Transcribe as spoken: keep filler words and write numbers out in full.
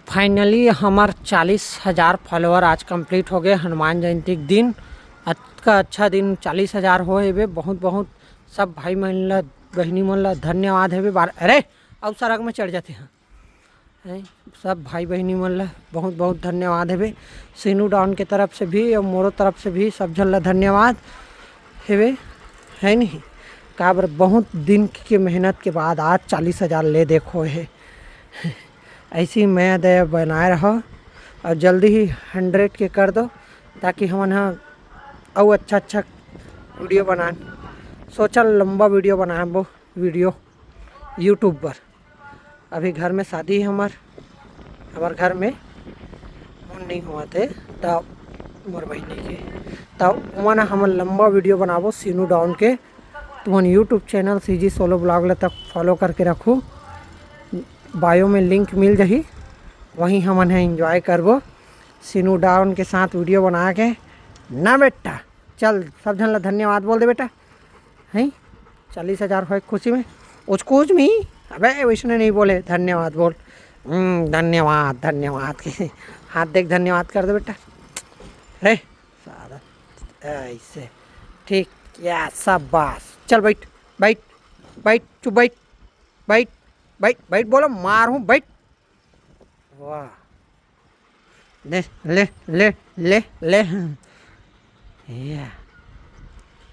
Finally हमर चालीस हजार फॉलोअर आज कंप्लीट हो गए हनुमान जयंती के दिन। अतका अच्छा दिन, चालीस हजार हो हेबे। बहुत बहुत सब भाई मन ला, बहिनी मन ला धन्यवाद हेबे। बार अरे, अउ सरग में चढ़ जाते हैं, हैं? सब भाई बहिनी मन ला बहुत बहुत धन्यवाद हेबे। सीनू डॉन के तरफ से भी और मोरो तरफ से भी सब झन ला धन्यवाद हेबे, है नहीं? काबर बहुत दिन के मेहनत के बाद आज चालीस हजार ले देखो हे। ऐसी मया दया बनाए रहो और जल्दी ही हंड्रेड के कर दो, ताकि हमन ह अउ अच्छा अच्छा वीडियो बनान। सोचल लंबा वीडियो बनाए वो वीडियो यूट्यूब पर। अभी घर में शादी है हमर, हमर घर में मन नहीं हुआ थे, तब मोर बहिनी के, तब ओमन हमन लंबा वीडियो बनाबो सीनू डॉन के। तुमन YouTube channel CG solo blog ला तक फॉलो करके रखू, बायो में लिंक मिल जाही, वहीं हमन है एंजॉय करबो सीनू डॉन के साथ वीडियो बना के ना बेटा। चल, सब झन ला धन्यवाद बोल दे बेटा, हैं? चालीस हजार होए खुशी में। उसको कुछ भी, अबे वैसने नहीं बोले, धन्यवाद बोल। हम्म, धन्यवाद, धन्यवाद। हाथ देख, धन्यवाद कर दे बेटा। रे सारा, ऐसे। ठीक, या शाबाश। चल बैठ, बैठ, बैठ, चुप बैठ, बैठ, बैठ, बैठ, बोलो मार हूँ, बैठ। वाह, ले ले ले ले ले। या,